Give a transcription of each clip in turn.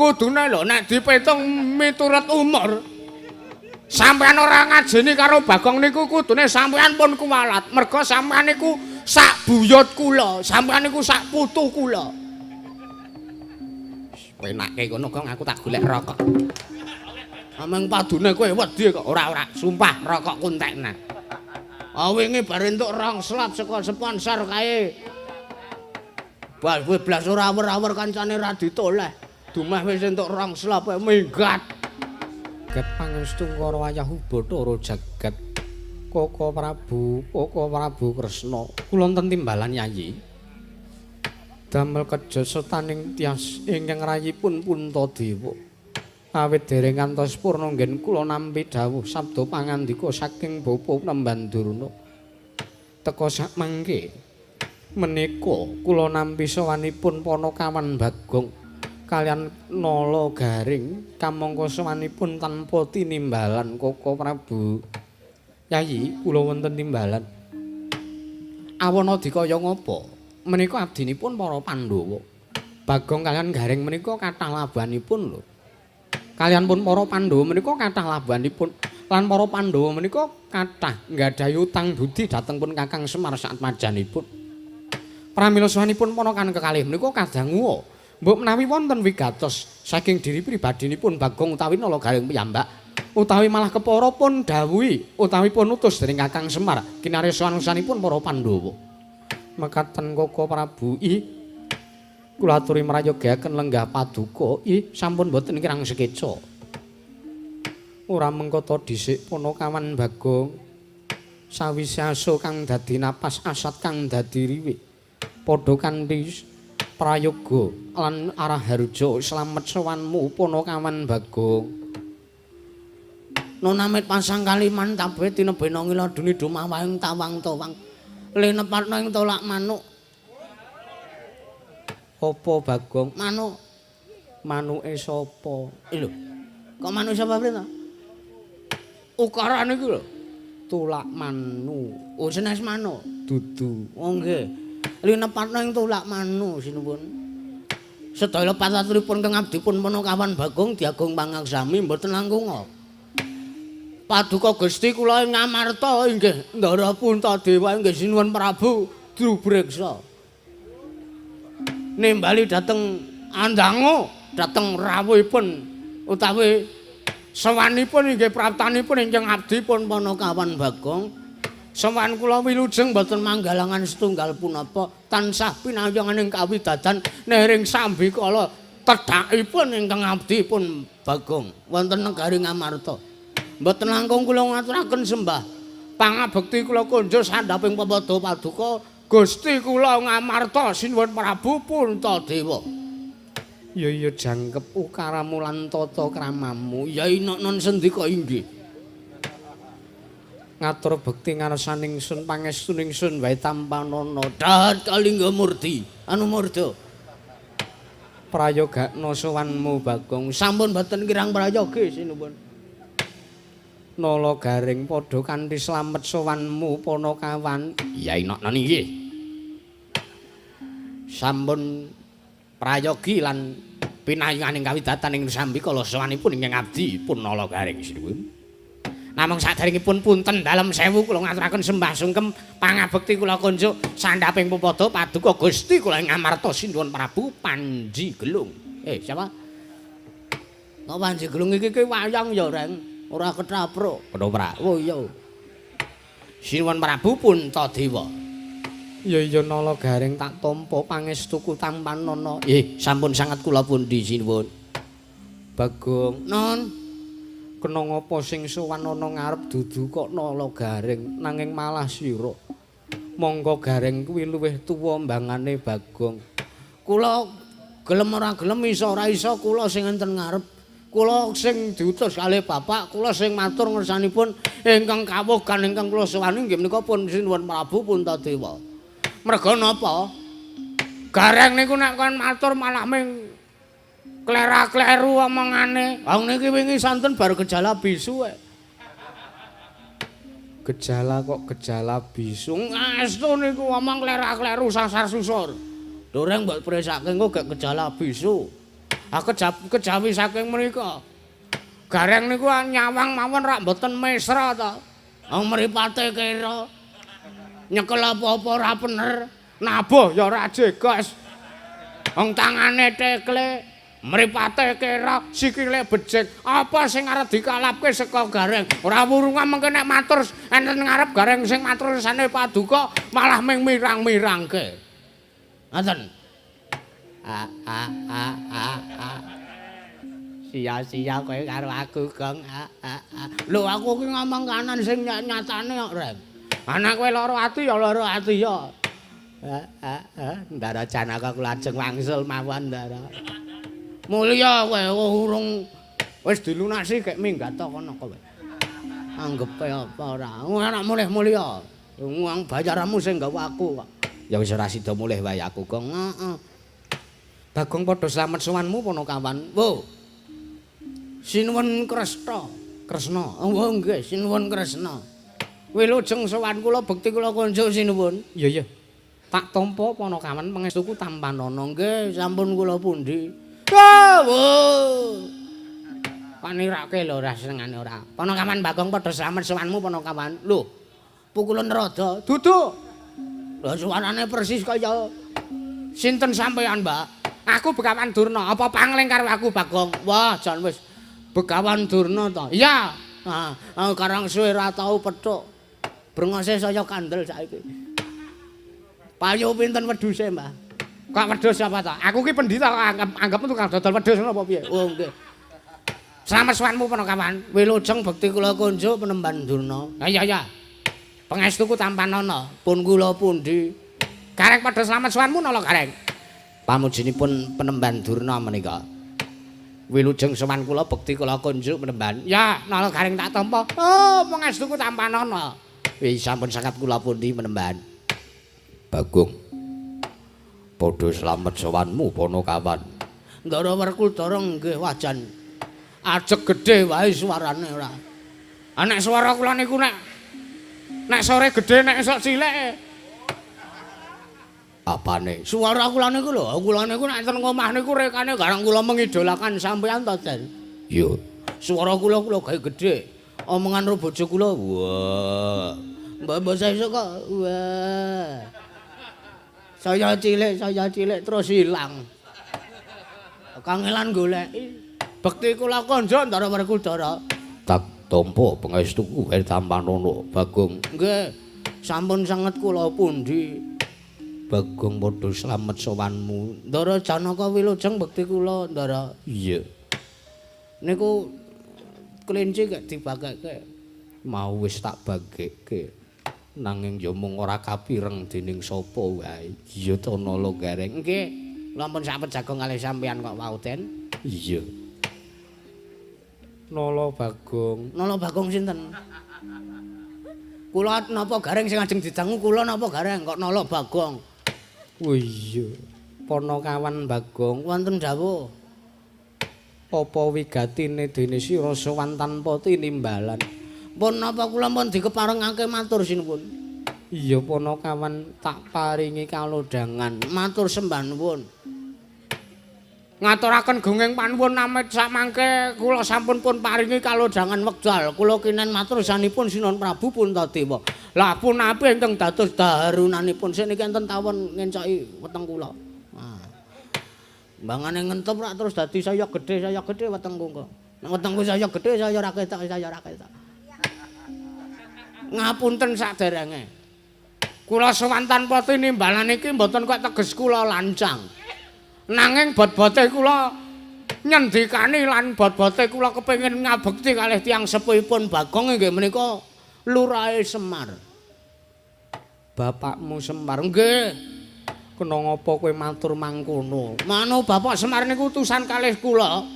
Kudune lho nek dipitung miturut umur. Sampeyan ora ngajeni karo Bagong niku kudune sampeyan pun kuwalat. Merga sampeyan niku sak buyut kula, sampeyan niku sak putu kula. Penake kono Gong, aku tak golek rokok. Ameng padune kowe wedi kok. Ora ora, sumpah rokok kuntekna. Ah wingi bar entuk rong slop saka sponsor kae. Bal kowe blas ora awer-awer kancane ra ditoleh. Dumeh wis entuk rong slop minggat. Jagat pangestu karo ayah Bathara jagat. Koko Prabu, Koko Prabu Kresna, kula wonten timbalan Yayi. Damel kejo setaning tias ingkang rayipun Puntadewa. Awit dereng ngantos purna nggen kula nampi dawuh sabda pangandika saking Bapa Nemban Durna. Teka sakmangke menika kula nampi sowanipun Panakawan Bagong kaliyan Nala Garing kamangka sowanipun tanpa tinimbalan Koko Prabu. Yayi, kula wonten timbalan. Awana dikaya ngapa? Menika abdinipun para Pandhawa. Bagong kaliyan Garing menika kathah labuhanipun lho. Kaliyan pun para Pandhawa menika kathah labuhanipun lan para Pandhawa menika kathah nggadahi utang budi dhateng pun Kakang Semar saatmajanipun. Pramila sowanipun ponakan kekalih menika kadanguwa. Mbok menawi wonten wigatos saking diri pribadinipun Bagong utawi Nala Garing piyambak utawi malah kepara pun dawuhi utawi pun utus dening Kakang Semar kinarya sowan-sowanipun para Pandhawa. Mekaten Koko Prabu, ih kula aturi mrayogyaken lenggah paduka, ih sampun boten kirang sekeca. Ora mengko ta dhisik Panakawan Bagong. Sawise aso kang dadi napas asat kang dadi riwik. Padha kanthi prayoga lan arah harja slamet sowanmu Panakawan Bagong. Nonamit pasang kaliman tabe tinebena ngiladuni dumawahing tawang-tawang. Linepatna ing tolak manuk. Apa Bagong? Manuk. Manuke sapa? Lho. Kok manuk sapa priye to? Ukarane iki lho. Tulak manu. Oh senes manuk. Dudu. Oh nggih. Linepatna ing tulak manu sinuwun. Sedaya lepat aturipun kang abdipun Panakawan Bagong diagung pangaksami mboten langkung. Paduka Gusti kula ing Ngamarta inggih Ndara Puntadewa inggih sinuwun Prabu Drubreksa. Nimbali dhateng andangu dhateng rawuhipun utawi sowanipun inggih praptanipun ingkang abdi pun Panakawan Bagong. Sowan kula wilujeng mboten manggalangan setunggal punapa tansah pinayongan ing kawidadan nering sambikala tedhakipun ingkang abdi pun Bagong wonten negari Ngamarta. Mboten langkung kula ngaturaken sembah pangabekti kula kunjuk sandhaping pepada paduka Gusti kula Ngamarta sinuwun Prabu Puntadewa. Ya iya jangkep ukaramu lan tata kramamu. Ya inok non sendika inggih. Ngatur bekti ngarsaning sun pangestuning sun wae tampanana. Dahat kalingga murti anu murda. Prayogakna sowanmu Bagong. Sampun boten kirang prayogi sinuwun. Nala Garing padha kanthi slamet sowanmu Panakawan. Ya inok-non inggih. Sampun prayogi lan pinayunganing kawidatan ing sambikala sowanipun ingkang abdi pun Nala Garing sinuwun. Namung saderengipun punten dalem sewu kula ngaturaken sembah sungkem pangabekti kula kunjuk sandhaping pepada paduka Gusti kula ing Ngamarta sinuwun Prabu Panji Gelung. Siapa? Kok Panji Gelung iki ki wayang ya, Reng? Ora ketapro. Ketoprak. Oh iya. Sinuwun Prabu Puntadewa. Ya iya Nala Garing tak tampa pangestuku tampanana. Sampun sanget kula pundi sinuwun. Bagong, Non. Kena ngapa sing sowan ana ngarep dudu kok Nala Garing nanging malah sira. Monggo Garing kuwi luwih tuwa mbangane Bagong. Kula gelem ora gelem iso ora iso kula sing enten ngarep. Kula sing diutus kalih bapak, kula sing matur ngersanipun ingkang kawugan ingkang kula sowani inggih menika pun sinuwun Prabu Puntadewa. Merga napa? Gareng niku nek kon matur malah ming klera-kleru omongane. Wong niki wingi santen bar gejala bisu. Gejala kok gejala bisu? Ngastu niku omong klera-kleru sasar susur. Doreng mbok presake engko gek gejala bisu. Ah kejawi saking mriku. Gareng niku nyawang mawon rak mboten mesra to. Wong mripate kira nyekel apa-apa ora bener. Nabuh ya ora jegos. Wong tangane tekle, mripate kira, sikile becik. Apa sing arep dikalapke saka Gareng? Ora wurunga mengke nek matur enten ngarep Gareng sing matur sane paduka malah ming mirang-mirangke. Ngoten. A a a a a. Sia-sia kowe karo aku, Gong. A a a. Lho aku ki ngomong kanan sing nyatane kok, Reng. Anak kowe lara ati ya lara ati ya. Ndara Janaka kula ajeng wangsul mawon, Ndara. Mulya kowe urung wis dilunasi gek minggat to kono kowe. Anggepe apa ora? Anak mulih mulya. Wong bayaramu sing gawa aku kok. Ya wis ora sida mulih wae aku, Gong. Heeh. Bagong padha slamet sowanmu Panakawan. Wo. Sinuwun Kresna. Kresna. Oh nggih, sinuwun Kresna. Wilujeng sowan kula bekti kula kunjuk sinuwun. Iya iya. Tak tampa Panakawan pangestuku tampanana. Nggih, sampun kula pundi. Wo. Panirake lho ora senengane ora. Panakawan Bagong padha slamet sowanmu Panakawan. Lho, pukulan rada. Duduk. Lho suarane persis kaya sinten sampean, Mbak? Aku Begawan Durna. Apa pangling karo aku Bagong? Wah, jan wis Begawan Durna to. Iya. Ah, karang suwe ora tau petuk. Brengose saya kandel saiki. Payu pinten wedhuse, Mbah? Kok wedhus apa to? Aku ki pendhita kok anggapmu tukang dodol wedhus ngono apa piye? Oh, nggih. Slamet sowanmu Panakawan. Wilujeng bekti kula kunjuk Penemban Durna. Ha iya iya. Pangestuku tampanana. Pun kula pundi? Gareng padha slamet sowanmu nala Gareng. Pamujinipun Penemban Durna menika. Wilujeng sowan kula bekti kula kunjuk Penemban. Ya, nala Gareng tak tampa. Oh, pangestuku tampanana. Wis sampun sangat kula pundi Penemban. Bagong. Padha slamet sowanmu Panakawan. Ndara Werkudara nggih wajan. Ajeg gedhe wae suarane ora. Ah nek swara kula niku nek sore gedhe nek esuk cilik. Apane? Suara kula niku lho, kula niku nek enten omah niku rekane garang kula mengidolakan sampean to, Den. Iya. Suara kula kula gawe gedhe. Omongan karo bojo kula, wah. Mbak-mbak sesuk kok, wah. Saya cilik terus ilang. Kangelan goleki. Bekti kula konjo Ndara Werkudara. Tak tampa pangestuku wae tampanana, Bagong. Nggih. Sampun sanget kula pundi. Bagong padha slamet sowanmu. Ndara Janaka wilujeng bekti kula, Ndara. Iya. Niku kelinci gak dibagekke. Mau wis tak bagekke. Nanging ya mung ora kapireng dening sapa wae. Iya to Nala Gareng. Nggih. Kula pun sampun jago kalih sampeyan kok wau, Den. Iya. Nala Bagong. Nala Bagong sinten? Kula napa Gareng sing ajeng didangu kula napa Gareng kok Nala Bagong? Oh iya. Panakawan Bagong wonten dawuh. Apa wigatine dene sira sowan tanpa tinimbalan? Pun napa kula pun dikeparengake matur sinuwun. Iya Panakawan tak paringi kalodhangan. Matur sembah nuwun. Ngaturaken gunging panuwun amit samangke kula sampun pun paringi kalodhangan wekdal. Kula kinen matur sanipun Sinuwun Prabu Puntadewa. Lah punapi ingkang dados daharunanipun sing niki enten tawon ngencoki weteng kula. Ah. Mbangane ngentep rak terus dadi saya gedhe wetengku kok. Nek wetengku saya gedhe saya ora ketok, saya ora ketok. Ngapunten saderenge. Kula sowan tanpa tinimbalan iki mboten kok teges kula lancang. Nanging bot-bote kula nyendikani lan bot-bote kula kepengin ngabekti kalih tiyang sepuhipun Bagong inggih menika Lurahe Semar. Bapakmu Semar nggih. Kena ngapa kowe matur mangkono? Manu Bapak Semar niku utusan kalih kula.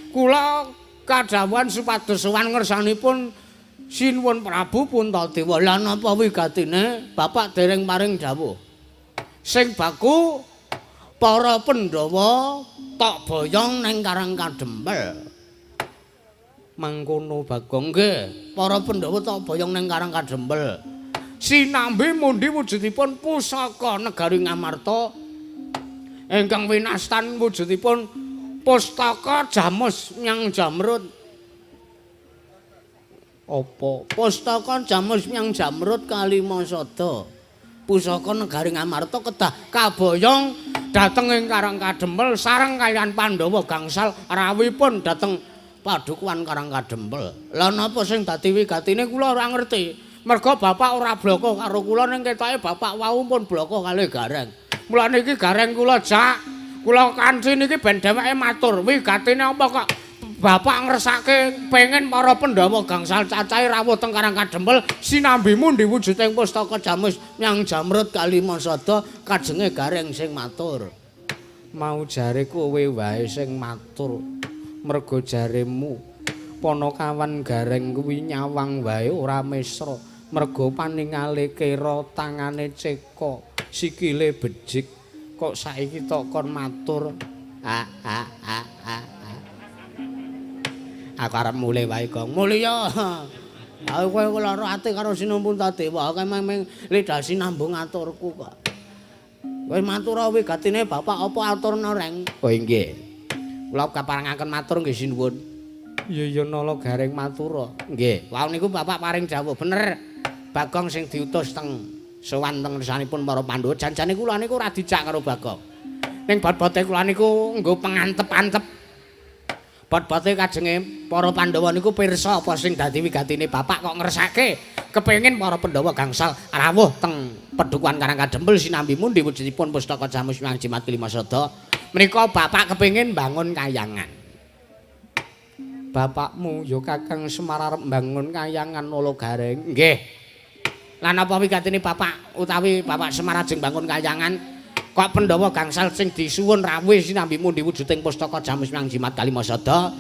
Kula kadhawuhan supados sowan ngersanipun Sinuwun Prabu Puntadewa. Lah napa wigatine Bapak dereng paring dawuh? Sing baku para Pandhawa tok boyong ning Karang Kadempel. Mangkono Bagong nggih, para Pandhawa tok boyong ning Karang Kadempel. Sinambi mundi wujudipun pusaka negari Ngamarta ingkang winastan wujudipun Pustaka Jamus Nyang Jamrut. Apa? Pustaka Jamus Nyang Jamrut Kalima Sada. Pusaka negari Ngamarta kedah kaboyong dhateng ing Karang Kadempel sareng kaliyan Pandhawa gangsal rawuhipun dhateng Padukuhan Karang Kadempel. Lah napa sing dadi wigatine kula ora ngerti. Merga bapak ora bloko karo kula ning ketoke bapak wau pun bloko kalih Gareng. Mulane iki Gareng kula jak, kula kanthi niki ben dheweke matur wigatine apa kok bapak ngersake pengen para Pandhawa gangsal cacahe rawuh teng Karang Kadempel sinambi mundi wujuding pustaka Jamus Nyang Jamrut Kalima Sada kajenge Gareng sing matur. Mau jare kowe wae sing matur. Merga jaremu Panakawan Gareng kuwi nyawang wae ora mesra. Merga paningale kera tangane ceka, sikile bejik. Kok saiki tok kon matur. A a a a. Aku arep mulih wae, Gong. Mulih ya. Aku kowe lara ati karo Sinuwun Puntadewa, kae meng lidah sinambung aturku kok. Kowe matur wigatine bapak apa aturna, Reng? Oh inggih. Kula kaparengaken matur nggih sinuwun. Iya iya nala Gareng matura. Nggih. Wau niku bapak paring dawuh bener. Bagong sing diutus teng sowan teng ngersanipun para Pandhawa janjane kula niku ora dijak karo Bagong. Ning bot-bote kula niku nggo pengantep-antep. Bot-bote kajenge para Pandhawa niku pirsa apa sing dadi wigatine bapak kok ngersake kepengin para Pandhawa gangsal rawuh teng Padukuhan Karang Kadempel sinambi mundi wujudipun pustaka Jamus Nyang Jimat Kelima Sada. Menika bapak kepengin bangun kayangan. Bapakmu ya Kakang Semar arep mbangun kayangan nala Gareng. Nggih. Lan apa wigatine bapak utawi bapak Semar ajeng bangun kayangan kok Pandhawa gangsal sing disuwun rawuh sinambi mundi wujuding pustaka Jamus Nyang Jimat Kalima Sada.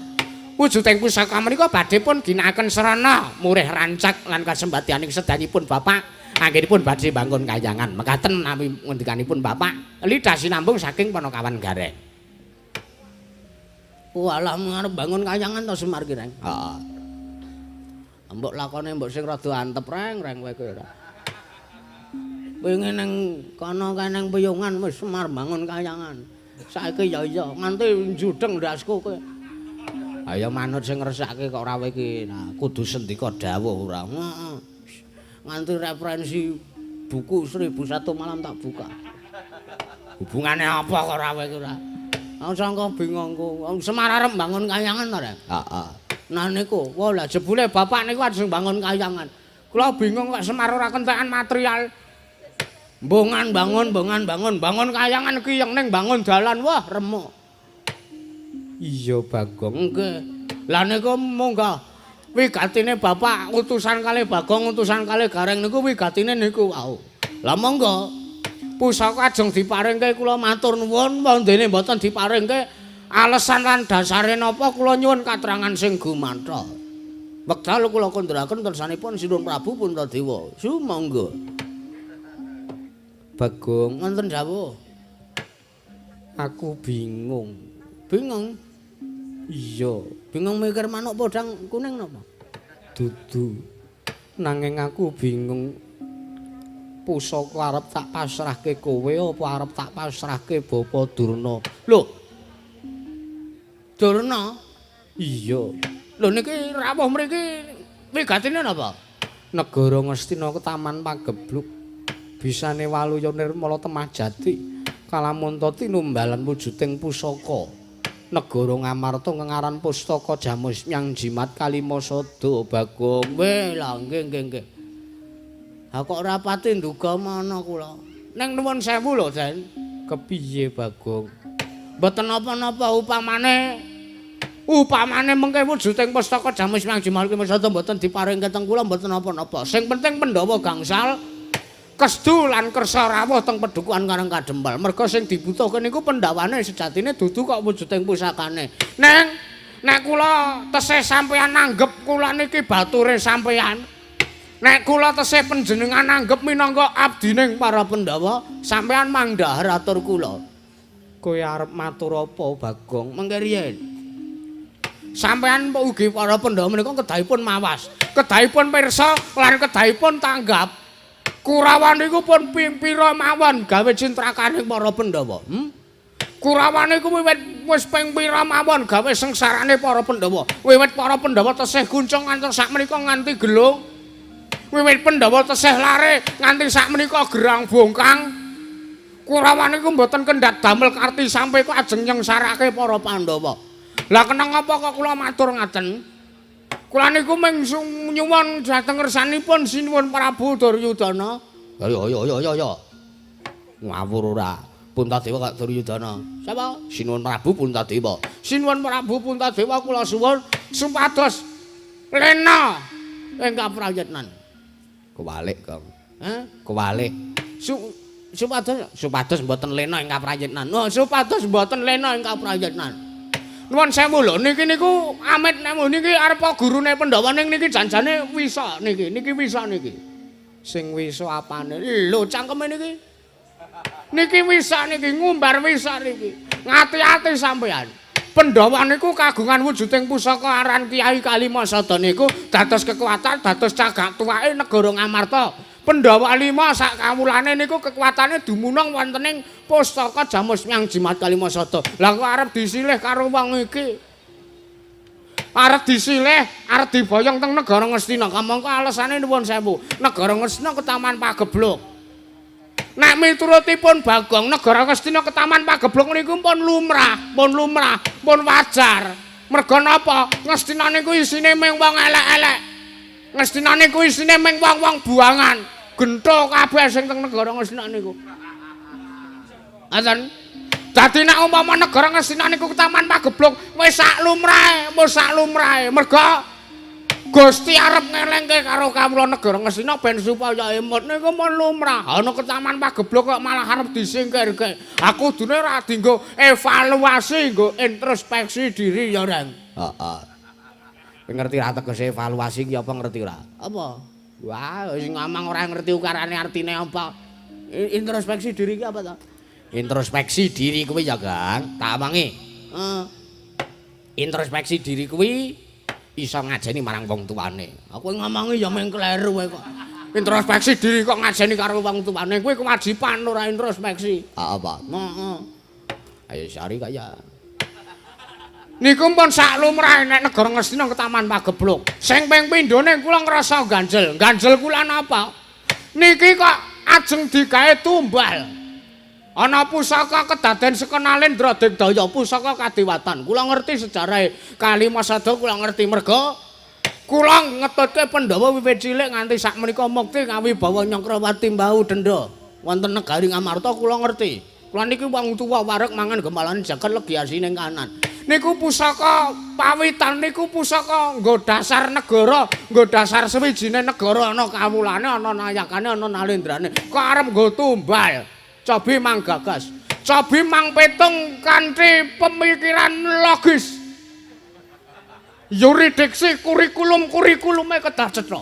Wujuding pusaka menika badhe pun ginakaken srana murih rancak lan kasembadyaning sedayipun bapak anggenipun badhe bangun kayangan. Mekaten menawi ngendikanipun bapak lidah sinambung saking Panakawan Gareng. Walah arep bangun kayangan to Semar ki, Reng. Heeh. Mbok lakone mbok sing rada antep, Reng, Reng kowe kowe ora. Wingi ning kono kae ning Piyungan wis Semar bangun kayangan. Saiki ya iya nganti njudeng ndasku kowe. Ayo manut sing ngresake kok ora kowe iki. Nah, kudu sendika dawuh ora. Heeh. Nganti referensi buku 1001 malam tak buka. Hubungane apa kok ora kowe iki ora? Aku sangka bingungku. Semar arep bangun kayangan to, Reng? Heeh. Nah niku, wah lah jebule bapak niku ajeng bangun kayangan. Kula bingung kok Semar ora kentekan material. Mbongan bangun, bongan bangun, bangun kayangan ki yang ning bangun dalan, wah remuk. Iya Bagong. Nggih. Lah niku munggah wigatine bapak utusan kalih Bagong, utusan kalih Gareng niku wigatine niku wau. Lah monggo pusaka ajeng diparingke kula matur nuwun, wondene mboten diparingke alesan lan dasare napa kula nyuwun katerangan sing gumanthol. Wekdal kula kandharaken tersanipun Sinuwun Prabu Puntadewa. Sumangga. Bagong, Wonten dawuh. Aku bingung. Bingung? Iya, bingung mikir manuk podang kuning napa? Dudu. Nanging aku bingung. Pusaka arep tak pasrahke kowe apa arep tak pasrahke Bapa Durna? Lho. Durna? Iya. Lho niki rawuh mriki wigatine napa? Negara Ngastina Taman Pagebluk. Bisane Waluya Nirmala Temah Jati kalamunta tinumbalan wujuding pusaka. Negara Ngamarta ngengaran pustaka Jamus Nyang Jimat Kalima Sada Bagong. Weh, lah nggih nggih nggih. Ha kok ora pati nduga mana kula. Ning nuwun sewu lho, Den. Kepiye Bagong? Mboten napa-napa upamane mengke wujuding pustaka Jamus Nyang Jimat Kalima Sada mboten diparingke teng kula mboten napa-napa. Sing penting Pandhawa gangsal kesedu lan kersa rawuh teng Padukuhan Karang Kadempel. Merga sing dibutuhke niku pendhawane sejatine dudu kok wujuding pusakane. Neng nek kula tesih sampeyan nanggep kula niki bature sampeyan. Nek kula tesih panjenengan nanggep minangka abdining para Pandhawa, sampeyan mangdhahar atur kula. Kowe arep matur apa Bagong? Mengke riyen. Sampeyan ugi para Pandhawa menika kedahipun mawas, kedahipun pirsa lan kedahipun tanggap. Kurawa niku pun ping pira mawon gawe cintrakaning para Pandhawa. Kurawa niku wiwit wis ping pira mawon gawe sengsarane para Pandhawa. Wiwit para Pandhawa tesih guncung ngantos sakmenika nganti gelung. Wiwit Pandhawa tesih lare nganti sakmenika gerang bongkang. Kurawa niku mboten kendhat damel karti sampe kok ajeng nyengsarake para Pandhawa. Lah kenang apa kok kula matur ngaten? Kula niku mung nyuwun dhateng ngersanipun Sinuwun Prabu Duryudana. Ayo ayo ayo ayo ayo. Ngawur ora. Puntadewa kok Duryudana. Sapa? Sinuwun Prabu Puntadewa. Sinuwun Prabu Puntadewa kula suwun supados lena ing kaprayitnan. Kewalik, Kang. Hah? Kewalik. Supados supados mboten lena ing kaprayitnan. Oh, supados mboten lena ing kaprayitnan. Nuwun sewu lho, niki niku amit nek niki arep gurune Pandhawa ning niki janjane wisa niki, niki wisa niki. Sing wisa apane? Lho cangkeme niki. Niki wisa niki ngumbar wisa niki. Ngati-ati sampean. Pandhawa niku kagungan wujuding pusaka aran Kyai Kalimasada niku dados kekuatan, dados cagak tuwake negara Ngamarta. Pandhawa lima sak kawulane niku kekuatane dumunung wonten ing pustaka Jamus Myang Jimat Kalimasada. Lah kok arep disilih karo wong iki? Arep disilih, arep diboyong teng negara Ngastina. Kamangka alesane nuwun sewu. Negara Ngastina ketaman pagebluk. Nek miturutipun Bagong, negara Ngastina ketaman pagebluk niku pun lumrah, pun lumrah, pun wajar. Merga napa? Ngastina niku isine mung wong elek-elek. Ngastina niku isine mung wong-wong buangan. Gentho kabeh sing teng negara Ngastina niku. Ngaten. Dadi nek umpama negara Ngastina niku ketaman pagebluk wis sak lumrahe, wis sak lumrahe. Merga Gusti arep ngelengke karo kawula negara Ngastina ben supaya emut niku mun lumrah. Ana ketaman pagebluk kok malah arep disingkirke. Aku kudune ora dienggo evaluasi, nggo introspeksi diri ya, Reng. Heeh. Ngerti ra tegese evaluasi ki apa ngerti ora? Apa? Wah, sing ngomong ora ngerti ukarane artine apa. Introspeksi diri ki apa to? Introspeksi diri kuwi ya, Kang. Tak omongi. Heeh. Introspeksi diri kuwi iso ngajeni marang wong tuane. Aku ngomongi ya mung kleru kowe kok. Introspeksi diri kok ngajeni karo wong tuane kuwi kewajiban ora introspeksi. Ah, apa? Heeh. Ayo sari kaya. Niku pun sak lumrahe nek negara Ngastina ketaman pagebluk. Sing ping pindhone kula ngrasa ganjel. Ganjel kula napa? Niki kok ajeng digawe tumbal. Ana pusaka kedaden sekenalendra Digdaya, pusaka kadewatan. Kula ngerti sejarahe Kalimasada, kula ngerti merga kula ngetutke Pandhawa wiwit cilik nganti sakmenika mukti kawibawa Nyakrawati Mbau Denda wonten negari Ngamarta kula ngerti. Kula niki wong tuwa wareg mangan gemalane jagat legi asine kanan. Niku pusaka pawitan niku pusaka nggo dasar negara, nggo dasar sewijine negara ana kawulane, ana nayakane, ana nalendrane. Kok arep nggo tumbal? Cobi mang gagas, cobi mang petung kanthi pemikiran logis. Yuridiksi kurikulum-kurikulume kedah cetha.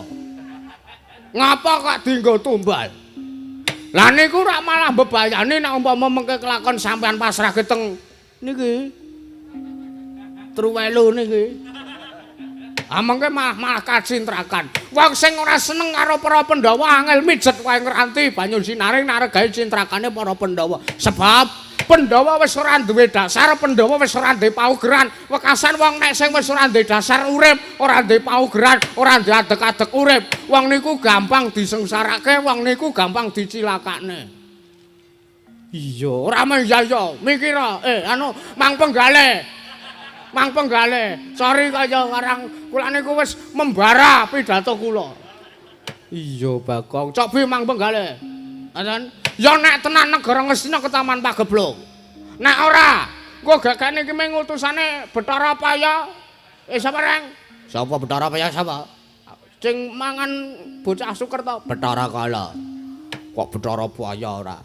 Ngapa kok dienggo tumbal? Lah niku rak malah mbebayani nek umpama mengke kelakon sampean pasrahke teng niki. Truwelu niki. Ah mengke malah kacintrakan. Wong sing ora seneng karo para Pandhawa angel mijet wae ngranti banyu sinaring naregae cintrakane para Pandhawa. Sebab Pandhawa wis ora duwe dasar, Pandhawa wis ora duwe paugeran. Wekasan wong nek sing wis ora duwe dasar urip, ora duwe paugeran, ora duwe adeg-adeg urip, wong niku gampang disengsarake, wong niku gampang dicilakakne. Iya, ora mung ya ya, mikira anu mang penggale. Mang penggale, sorry kaya warang kula niku wis membara pidato kula. Iya, Bagong, cobi mang penggale. Ngoten. Ya nek tenan negara Ngastina ketaman pagebluk. Nek ora, engko gagane iki mung utusane Bathara Paya. Sapa Reng? Sapa Bathara Paya sapa? Sing mangan bocah Sukerta. Bathara Kala. Kok Bathara Paya ora?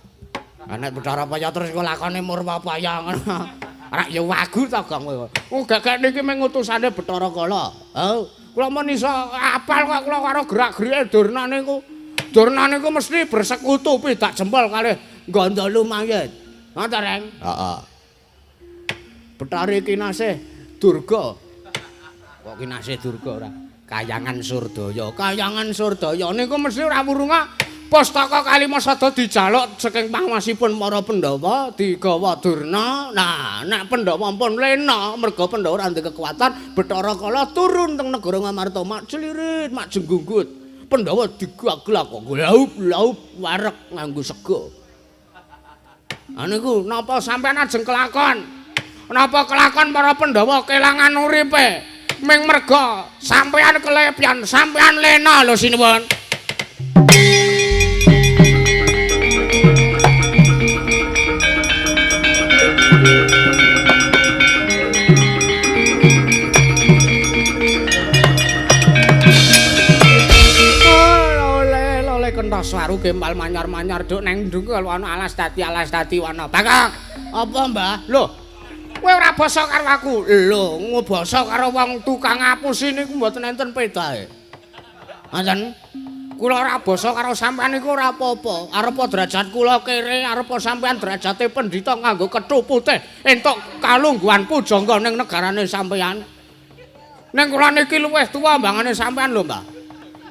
Lah nek Bathara Paya terus kok lakone Murwa Paya ngono. Rak ya wagu ta Gong kowe. Wong gagak niki mung utusane Bathara Kala. Oh, kula mun iso apal kok kula karo gerak-gerike Durna niku. Durna niku mesti bersekutu pidak jempol kalih Gandha Lumayit. Ngoten, Reng? Heeh. Bathari Kinasih Durga. Kok Kinasih Durga ora? Kayangan Surdaya. Kayangan Surdaya niku mesti ora wurunga Pustaka Kalimasada dijaluk saking panguwasipun para Pandhawa digawa Durna. Nah, nek Pandhawa pun lena merga Pandhawa ora ndek kekuatan, Bathara Kala turun teng negara Ngamarta, mak celirit, mak jenggunggut. Pandhawa digaglak kok laup-laup wareg nganggo sega. Ha niku napa sampean ajeng kelakon? Napa kelakon para Pandhawa kelangan uripe ming merga sampean kelepian, sampean lena lho sinuwun. Kentos waru gempal manyar-manyar duk neng ndungkel ana alas dadi wana. Bagong, apa Mbah? Lho, kowe ora basa karo aku. Lho, ngobasa karo wong tukang ngapusi niku mboten enten pedahe. Ngoten. Kula ora basa karo sampean niku ora apa-apa. Arepa derajat kula kere, arepa sampean derajate pendhita nganggo kethu putih entuk kalungguhan pujangga ning negarane sampean. Ning kula niki luwih tuwa mbangane sampean lho, Mbah.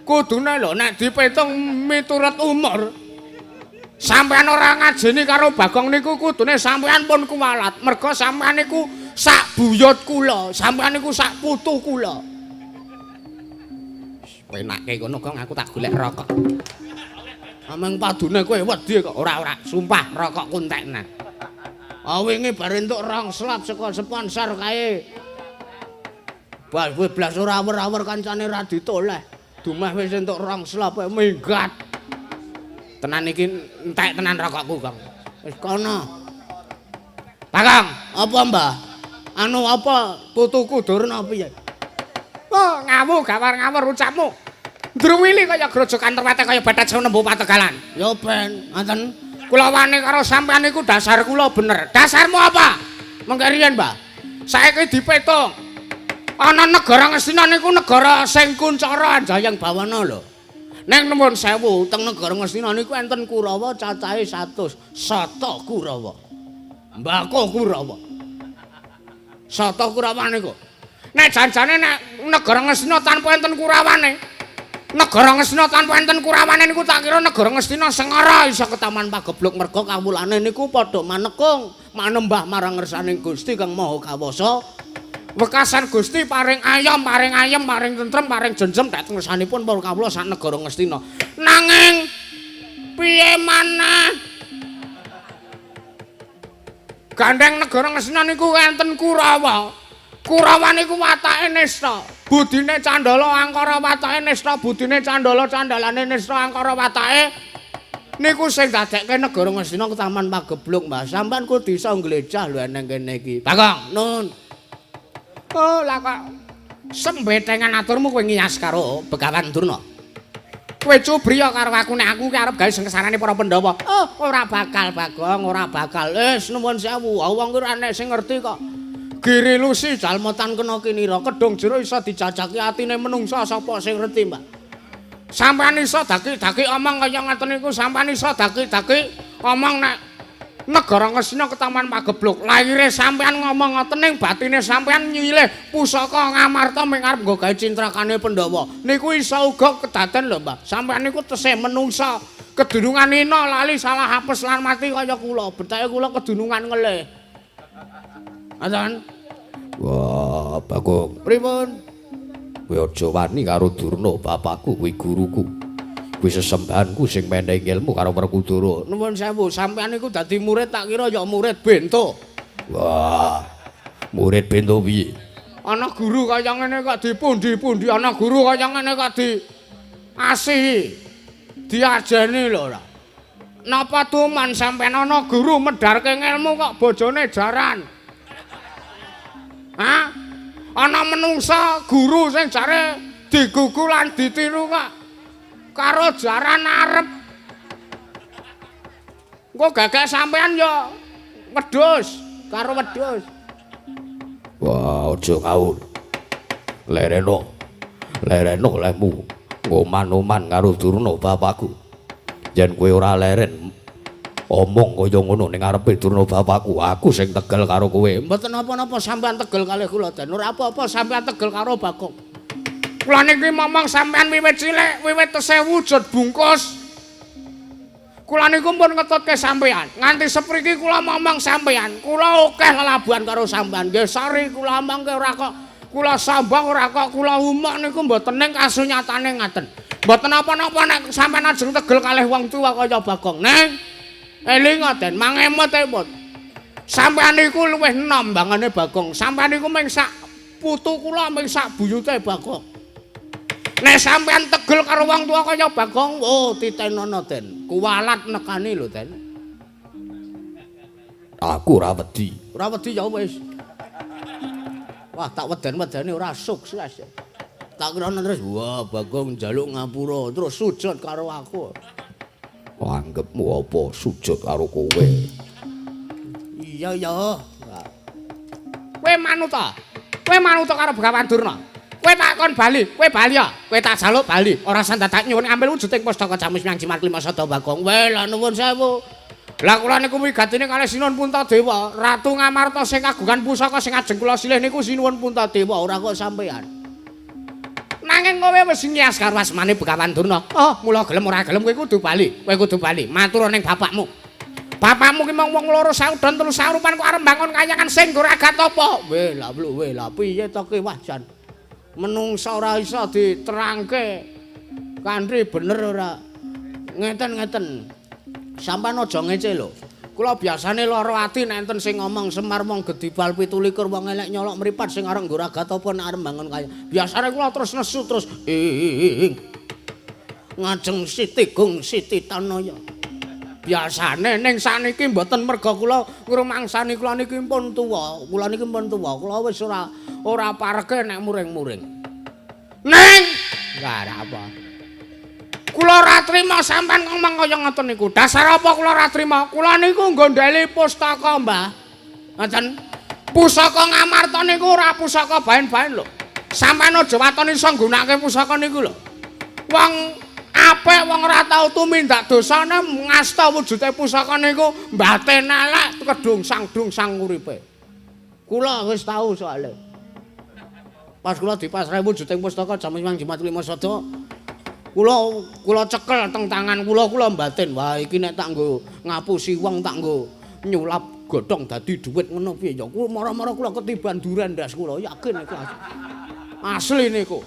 Kudune lho nek dipitung miturut umur sampean ora ngajeni karo Bagong niku kudune sampean pun kuwalat merga sampean niku sak buyut kula, sampean niku sak putu kula. Penake kono Gong, aku tak golek rokok. Ameng padune kowe wedi kok. Ora, sumpah rokok kuntekna. Ah wingi bar entuk rong slop saka sponsor kae. Bas blas ora awer-awer kancane ra ditoleh. Dumeh wis entuk rong slop minggat. Tenan iki entek tenan rokokku, Kang. Wis kono. Bagong, apa Mbah? Anu apa putuku Durna piye? Oh, ngawu gawar ngawur ucapmu. Ndruwili kaya grojokan terwete kaya batet nembu pategalan. Ya ben, ngoten. Kula wani karo sampean niku dasar kula bener. Dasarmu apa? Mengke riyen, Mbah. Saiki dipetung. Ana negara Ngastina niku negara sing kuncara anjayeng bawana lho. Ning nuwun sewu teng negara Ngastina niku enten Kurawa cacahe 100, sata Kurawa. Mbako Kurawa. Sata Kurawa niku. Nek janjane nek negara Ngastina tanpa enten Kurawane. Negara Ngastina tanpa enten Kurawane niku tak kira negara Ngastina sengara iso ketaman pagebluk merga kawulane niku padha manekung manembah marang ngersaning Gusti Kang Maha Kawasa. Wekasan Gusti paring ayom, paring ayem, paring tentrem, paring jenjem dhateng ngersanipun para kawula sak negara Ngastina. Nanging piye maneh? Gandeng negara Ngastina niku enten Kurawa. Kurawa niku watake nista, budine candala angkara watake nista, budine candala candalane nista angkara watake niku sing dadekke negara Ngastina ketaman pagebluk, Mbah. Sampeyan kudu iso nglejah lho eneng kene iki. Bagong, nun. Oh, lah kok sembetengan aturmu kowe ngiyas karo Begawan Durna. Kowe cubriya karo aku nek aku ki arep gawe sengsarane para Pandhawa. Oh, ora bakal Bagong, ora bakal. Wis nuwun sewu, wong ki ora enek sing ngerti kok. Giri lusi jalma tan kena kinira, kedung jero iso dijajaki atine menungsa sapa sing ngerti, Mbak. Sampeyan iso daki-daki omong kaya ngoten niku, sampeyan iso daki-daki omong nek negara Ngastina ketaman pagebluk. Lahire sampeyan ngomong ngoten ning batine sampeyan nyilih pusaka Ngamarta ming arep nggo gawe cintrakane Pandhawa. Niku iso uga kedaden lho, Mbah. Sampeyan niku tesih menungsa, kedunungan ina lali salah apes lan mati kaya kula. Betake kula kedunungan ngelih. Ngoten. Wah, Bagong. Pripun? Kowe aja wani karo Durna bapakku kuwi guruku. Kuwi sesembahanku sing menehi ilmu karo Werkudara. Nuwun sewu, sampeyan niku dadi murid tak kira ya murid bento. Wah, murid bento piye? Ana guru kaya ngene kok dipundi-pundi, ana guru kaya ngene kok di asihi. Diajeni lho ora. Napa tuman sampeyan ana guru medharke ngelmu kok bojone jaran? Hah? Ana menungsa guru sing jare digugu lan ditiru kok karo jaran arep. Engko gagak sampean ya wedhus karo wedhus. Wah, aja ngawur. Lereno. Lereno lehmu ngoman-oman karo Durna bapakku. Yen kowe ora leren omong kaya ngono ning ngarepe Durna bapakku, aku sing tegel karo kowe. Mboten napa-napa sampean tegel kalih kula, Den. Ora apa-apa sampean tegel karo Bagong. Kula niki momong sampean wiwit cilik, wiwit tesih wujud bungkus. Kula niku pun ngetutke sampean. Nganti sepriki kula momong sampean. Kula akeh lelabuhan karo sampean. Nggih sori kula omongke ora kok kula sambang ora kok kula umuk niku mboten ning kasunyatane ngaten. Mboten napa-napa nek sampean ajeng tegel kalih wong tuwa kaya Bagong. Neng eling Den, mangemut-emut. Sampean niku luwih enom bangane Bagong. Sampean niku mung sak putu kula mung sak buyute Bagong. Nek sampean tegel karo wong tuwa kaya Bagong, oh titenono Den. Kuwalat nekani lho Den. Aku ora wedi. Ora wedi ya wis. Wah, tak weden-wedeni ora sukses. Tak kira terus wah Bagong njaluk ngapura terus sujud karo aku. Anggepmu apa sujud karo kowe? Iya ya. Kowe manut ta? Kowe manut karo Begawan Durna? Kowe tak kon bali, kowe bali ya. Kowe tak jaluk bali. Ora usah dadak nyuwun ambil wujuding pustaka Jamus Miang Jimat Lima Sada Bagong. Weh, lah nuwun sewu. Lah kula niku wigatine kalih Sinuwun Puntadewa, Ratu Ngamarta sing kagungan pusaka sing ajeng kula silih niku Sinuwun Puntadewa, ora kok sampean. Nanging kowe wis ngias karo asmane Begawan Durna. Oh, mula gelem ora gelem kowe kudu bali. Kowe kudu bali. Matur ning bapakmu. Bapakmu ki mung wong loro saudon telu saurupan kok arep mbangun kayangan sing nggo ragat apa? Weh, lah weh, lah piye to ki wah jan. Menungsa ora iso diterangke kanthi bener ora. Ngeten-ngeten. Sampeyan aja ngece lho. Kula biasane lara ati nek enten sing ngomong Semar wong gedibal 27 wong elek nyolok mripat sing arep nggo ragat apa nek arep mbangun kaya. Biasane kula terus nesu terus ing ngajeng Siti Gung Siti Tanaya. Biasane ning saniki mboten merga kula ngrumangsani kula niki pun tuwa. Kula niki pun tuwa. Kula wis ora pareke nek muring-muring. Ning enggak apa. Kula ora trima sampean ngomong kaya ngoten niku. Dasar apa kula ora trima? Kula niku nggondheli pustaka, Mbah. Ngoten. Pusaka Ngamarta niku ora pusaka baen-baen lho. Sampean aja waton iso nggunakake pusaka niku lho. Wong apik wong ora tau tumindak dosane ngasta wujude pusaka niku mbaten elek kedungsang-dungsang uripe. Kula wis tau soalé. Pas kula dipasrahi wujuding pustaka Jamus Miang Jimat Lima Sada, kula cekel teng tangan kula, kula mbatin, wah iki nek tak nggo ngapusi wong tak nggo nyulap godhong dadi dhuwit ngono piye ya. Kula mara-mara kula ketiban duren ndas kula, yakin iku asli niku.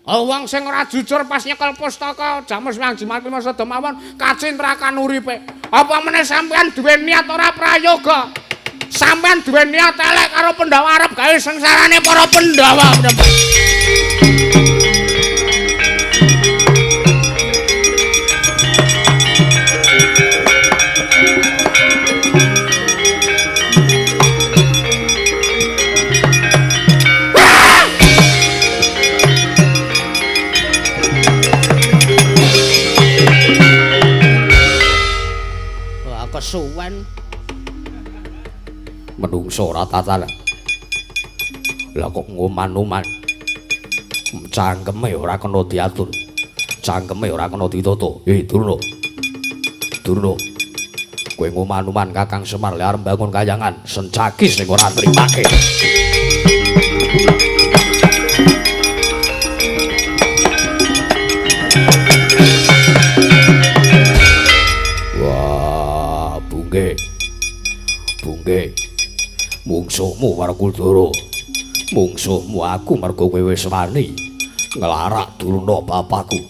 Wong sing ora jujur pas nyekel pustaka Jamus Miang Jimat Lima Sada mawon kacintrakan uripe. Apa meneh sampean duwe niat ora prayoga? Sampean duwe niat elek karo Pandhawa arep gawe sengsarane para Pandhawa. Wah, kesuwen. Menungso ora tatanan. Lah kok ngoman-oman. Cangkeme ora kena diatur. Cangkeme ora kena ditata. Durna. Durna. Kowe ngoman-oman Kakang Semar le arep mbangun kayangan, sencaki sing ora nrimake. Wah, bungke. Bungke. Mungsuhmu Werkudara. Mungsuhmu aku mergo kowe wis wani nglarak Durna bapakku.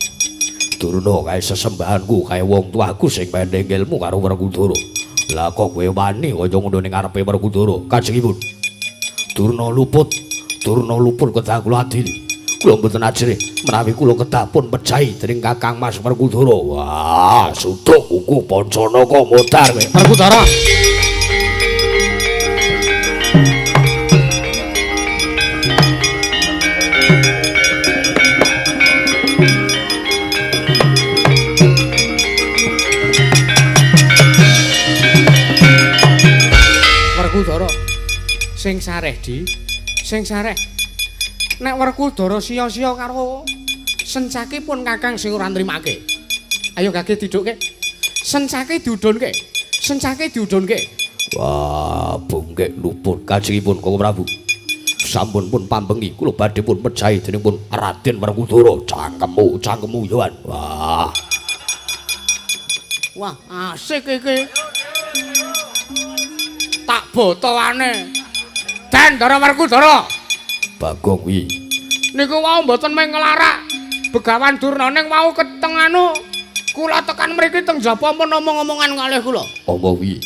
Durna kae sesembahanku, kae wong tuaku sing pendeng ilmu karo Werkudara. Lah kok kowe wani kaya ngono ning ngarepe Werkudara? Kanjengipun. Durna luput, Durna luput kedah kula adili. Kula mboten ajrih menawi kula kedah pun pejahi dening Kakang Mas Werkudara. Wah, suduk kuku Pancanaka modar kowe. Werkudara. Werkudara sing sareh di sing sareh nek Werkudara sia-sia karo Sencaki pun Kakang sing ora nrimake. Ayo gage didhukke. Sencaki diudhunke. Sencaki diudhunke. Wah, bungkek luput kanjengipun Koko Prabu. Sampun pun pambengi kula badhe pun pejahi dening pun Raden Werkudara. Cangkemmu, cangkemmu yoan. Wah. Wah, asik iki. Tak botoane. Den Ndara Werkudara. Bagong kuwi. Niku wau mboten mung nglarak Begawan Durna ning wau keteng anu kula tekan mriki teng jaba pun omong-omongan kalih kula. Apa kuwi?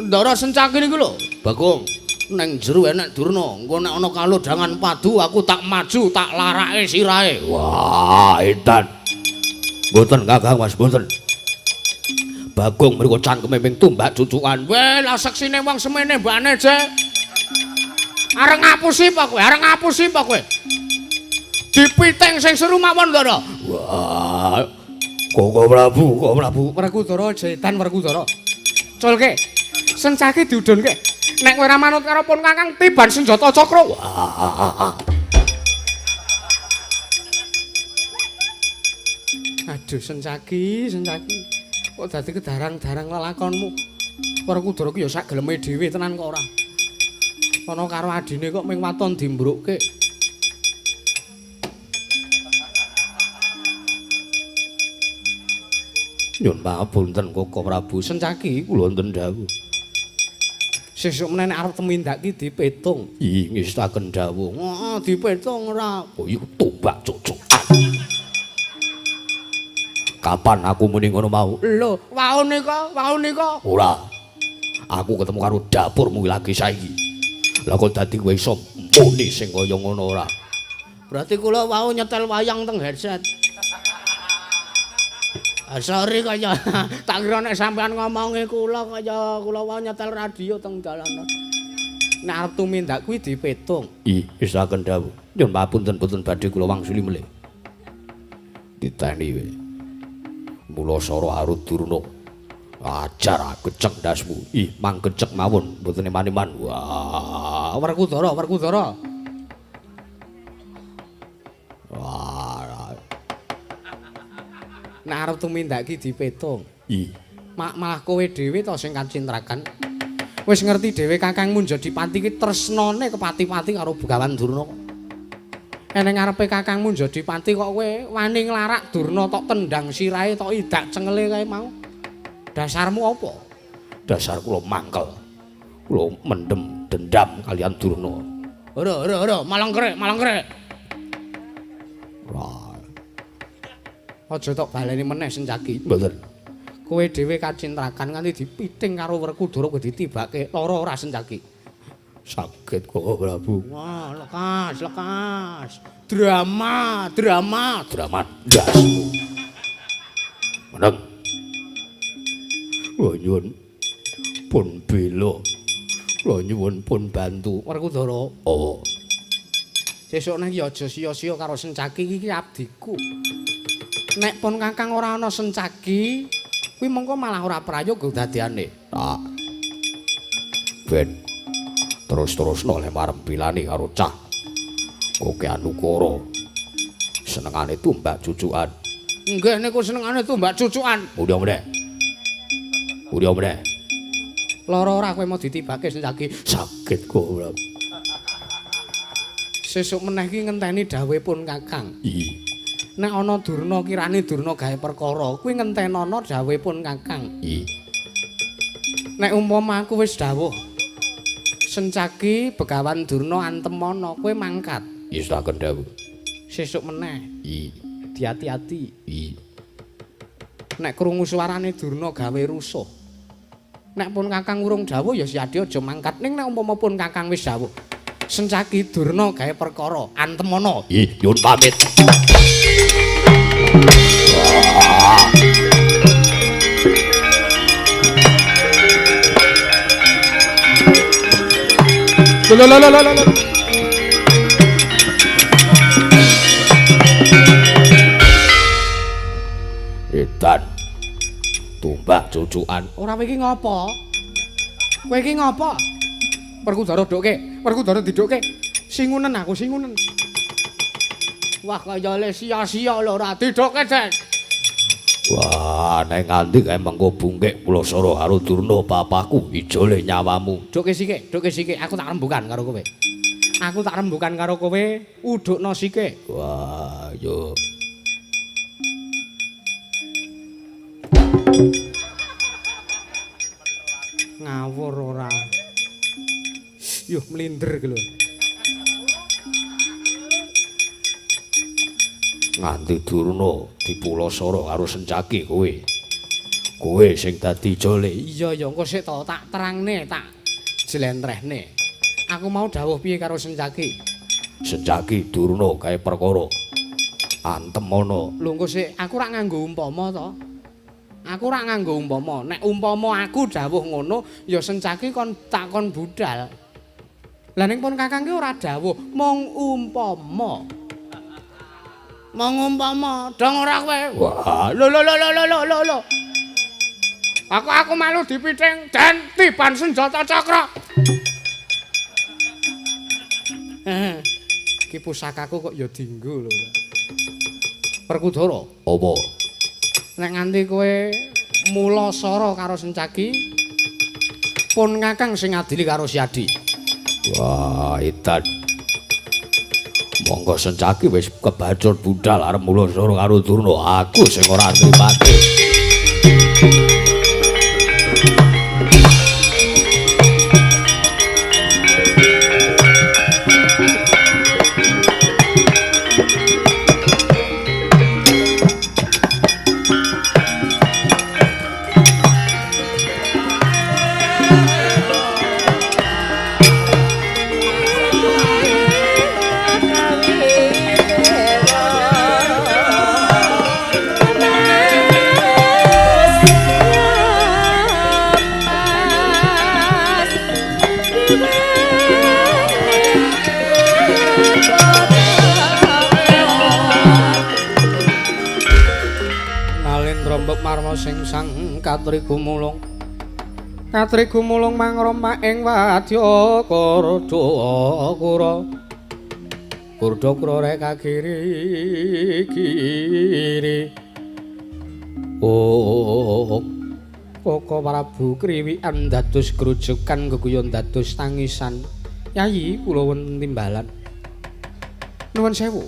Ndara Sencaki niku lho. Bagong, neng jero enek Durna, engko nek ana kalodhangan padu aku tak maju tak larake sirahe. Wah, edan. Mboten Kakang Mas, mboten. Bagong mriku cangkeme ping tumbak cucukan. Weh, lah seksine wong semene mbane, Je. Arep ngapusi apa kowe? Arep ngapusi apa kowe? Dipiting sing seru mawon, Ndara. Wah. Koko Prabu, Koko Prabu. Werkudara jetan Werkudara. Culke. Sencaki diudhunke. Nek kowe ora manut karo pun Kakang tiban senjata cakra. Wah. Aduh, Sencaki, Sencaki. Kok dadi kedarang-darang lelakonmu. Werkudara ki ya sak geleme dhewe tenan kok ora. Ana karo adine kok ming waton dimbrukke. Nyun pangapunten Koko Prabu, Sencaki kula wonten dawuh. Sesuk meneh nek arep tumindak ki dipetung. Ih, ngestaken dawuh. Heeh, dipetung ora. Oh, iku tombak cucukan. Kapan aku muni ngono mau? Lho, wau nika, wau nika. Ora. Aku ketemu karo dapurmu lagi saiki. Lah kok dadi kowe iso muni sing kaya ngono ora? Berarti kula wau nyetel wayang teng headset. Ah, sorry kaya tak kira nek sampean ngomongi kula kaya kula wau nyetel radio teng dalan. Nek arep tumindak kuwi dipetung. Ih, isaken dawuh. Nyun papunten boten badhe kula wangsuli melih. Diteni we. Mula sara arut Durna. Ajar gecek ndasmu. Ih, mang gecek mawon mboten eman-eman. Wah, Werkudara, Werkudara. Wah. Nek arep tumindak ki dipetung. Ih, malah kowe dhewe to sing kacintrakan. Wis ngerti dhewe Kakangmu Njodipati ki tresnane kepati-pati karo Begawan Durna. Eneng ngarepe Kakangmu Njodipati kok kowe wani nglarak Durna tok tendang sirahe tok idak cengele kae mau. Dasarmu apa? Dasar kula mangkel. Kula mendem dendam kalian Durna. Ora, ora, ora, malang krek, malang krek. Wah. Aja tok baleni meneh Sencaki. Mboten. Kowe dhewe kacintrakan nganti dipiting karo Werkudara kowe ditibake lara ora Sencaki. Saged Koko Prabu. Wah, lekas, lekas. Drama, drama, drama ndasmu. Meneng. Kula nyuwun pun bela. Kula nyuwun pun bantu Werkudara. Oh. Sesuk nang ya aja sia-sia karo Sencaki iki abdiku. Nek pun Kakang ora ana Sencaki, kuwi mengko malah ora prayoga dadiane. Tak. Ben terus-terusno le marempilane karo cah. Koke Anukara. Senengane tumbak cucukan. Nggih niku senengane tumbak cucukan. Udah meneh. Udah meneh. Lara ora kowe mau ditibake Sencaki? Sakit kok ora. Sesuk meneh ki ngenteni dawuhipun Kakang. Iya. Nek ana Durna kirane Durna gawe perkara, kuwi ngentenono dawuhipun Kakang. Iya. Nek umpama aku wis dawuh Sencaki Begawan Durna antemana, kowe mangkat. Istaken dawuh. Sesuk meneh. Iya. Diati-ati. Iya. Nek krungu suarane Durna gawe rusuh. Nek pun Kakang urung dawuh ya siadi aja mangkat. Ning nek umpama pun Kakang wis dawuh Sencaki Durna gawe perkara, antemana. Ih, nyuwun pamit. Lho lho lho lho lho. Edan. Tumbak cucukan. Ora kowe iki ngopo? Kowe iki ngopo? Werkudara dokke, Werkudara didokke. Singunen aku, singunen. Wah, kaya le sia-sia lho ora didokke, Den. Wah, nek nganti kae mengko bungkek kula sara karo Durna papaku ijole nyawamu. Dokke sike, dokke sike, aku tak rembukan karo kowe. Aku tak rembukan karo kowe, udukno sike. Wah, yo. Ngawur ora. Yuh mlinder iki lho. Nganti Durna dipulasara karo Sencaki kowe. Kowe sing dadi jole. Iya ya engko sik to tak terangne, tak jlentrehne. Aku mau dawuh piye karo Sencaki? Sencaki Durna gawe perkara. Antem ana. Lho engko sik aku ora nganggo umpama to. Aku ora nganggo umpama. Nek umpama aku dawuh ngono ya Sencaki kon takon budal. Lah ning pun Kakang ki ora dawuh, mung umpama. Mung umpama, dong ora kowe. Wah, lho lho lho lho lho lho lho. Aku malu dipiting dan tiban senjata cakra. Ki pusakaku kok ya dinggo lho. Werkudara, apa? Nek nganti kowe mulasara karo Sencaki, pun Kakang sing ngadili karo Siadi. Wah, edan. Monggo Sencaki wis kebacut budal arep mulasara karo Durna, aku sing ora nrimake. Sing sang katri gumulung katri gumulung mangroma ing wadya kurda kura kurda kura reka kiri kiri oh Koko Prabu kriwikan dados grujukan geguyon dados tangisan. Yayi kula wonten timbalan. Nuwun sewu.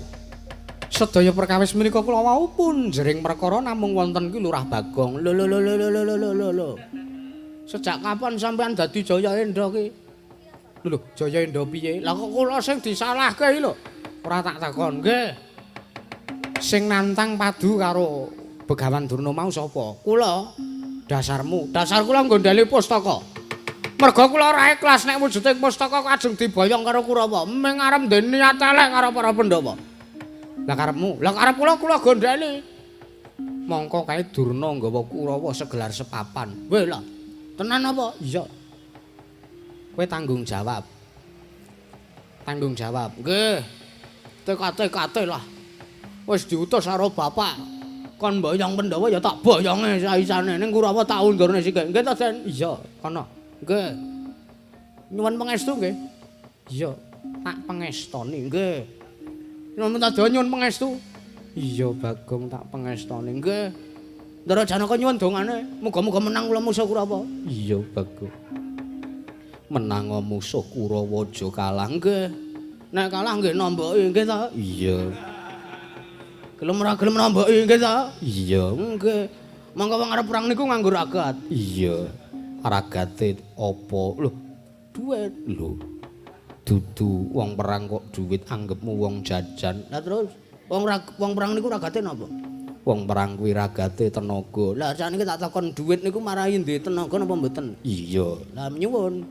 Sedaya perkawis menika kula wau pun jering perkara namung wonten ki Lurah Bagong. Lho lho lho lho lho lho lho lho. Sejak kapan sampean dadi Jaya Endha ki? Lho lho, Jaya Endha piye? Lah kok kula sing disalahke iki lho. Ora tak takon. Nggih. Sing nantang padu karo Begawan Durna mau sapa? Kula. Dasarmu, dasar kula nggondheli pustaka. Merga kula ora ikhlas nek wujuding pustaka kajeng diboyong karo Kurawa. Ming arep ndek niat elek karo para Pandhawa. Lah karepmu, lah karep kula kula gondheli. Mongko kae Durna nggawa Kurawa segelar sepapan. Weh lah. Tenan apa? Iya. Kowe tanggung jawab. Tanggung jawab. Nggih. Tekate-kate lah. Wis diutus karo bapak. Kon boyong Pandhawa ya tak boyonge saisane ning Kurawa tak undurne sikik. Nggih to, Den? Iya, kono. Nggih. Nyuwun pangestu nggih. Iya, tak pangestoni. Nggih. Nyuwun minta nyuwun pangestu. Iya, Bagong tak pangestoni. Nggih. Ndara Janaka nyuwun dongane, muga-muga menang kula musuh Kurawa. Iya, Bagong. Menang musuh Kurawa aja kalah. Nggih. Nek kalah nggih nomboki nggih ta? Iya. Gelem ora gelem nomboki nggih ta? Iya. Nggih. Monggo wong arep perang niku nganggo ragat. Iya. Ragate apa? Lho, duit. Lho. Dudu wong perang kok duit anggepmu wong jajan. Lah terus wong perang niku ragate napa? Wong perang kuwi ragate tenaga. Lah sakniki tak takon duit niku marahi ndi tenaga napa mboten? Iya. Lah nyuwun.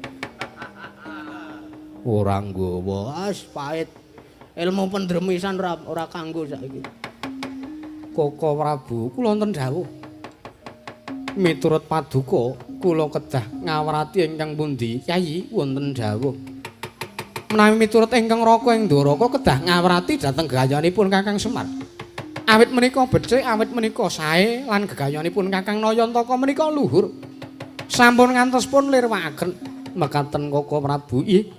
Ora nggawa, as pahit. Ilmu pendremisan ora kanggo saiki. Koko Prabu, kula wonten dawuh. Miturut paduka, kula kedah ngawrati ingkang pundi? Yayi wonten dawuh. Menawi miturut ingkang Raka ing Ndoraka kedah ngawrati dhateng gegayanipun Kakang Semar. Awit menika becik, awit menika sae lan gegayanipun Kakang Nayantaka menika luhur. Sampun ngantos pun lirwakaken mekaten Koko Prabu. Ih,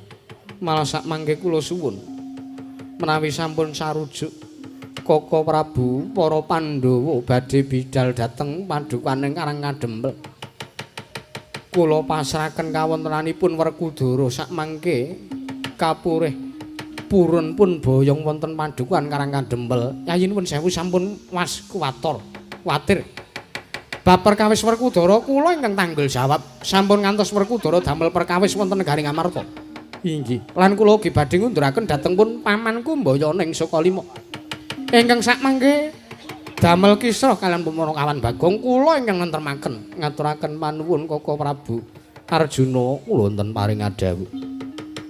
malah sak mangke kula suwun. Menawi sampun sarujuk Koko Prabu para Pandhawa badhe bidal dhateng padukaning Karang Kadempel. Kula pasrahaken kawontenanipun Werkudara sak mangke kapurih purun pun boyong wonten padukuhan Karang Kadempel. Yayi nuwun sewu sampun was kuwator, kuwatir. Bab perkawis Werkudara kula ingkang tanggel jawab. Sampun ngantos Werkudara damel perkawis wonten negari Ngamarta. Inggih. Lan kula ugi badhe ngunduraken dhateng pun pamanku Mbayana ing Sukalima. Ingkang sakmangke damel kisruh kaliyan Punakawan Bagong kula ingkang nentremaken ngaturaken panuwun Koko Prabu Arjuna kula wonten paring adhawuh.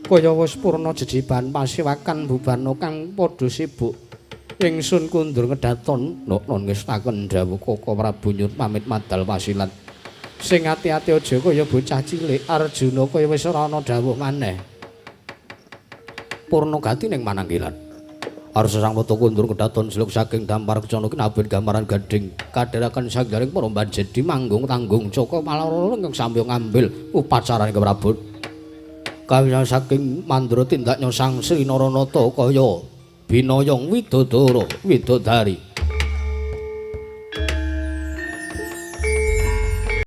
Kaya wis purna jejiban pasiwakan bubana kang padha sibuk. Ingsun kundur ngedaton noknon ngestaken dawuh Koko Prabu nyuwun pamit madal pasilan. Sing ati-ati aja kaya bocah cilik Arjuna kaya wis ora ana dawuh maneh. Purna gati ning mananggilan. Arsa sang wata kundur kedaton seluk saking dampar kecana kinabin gambaran gading kadheraken sanggaring para banjedi manggung tanggung caka malara ingkang samya ngambil upacarane keprabon. Kawis saking mandra tindaknya Sang Sri Naranata kaya binayang widodara widodari.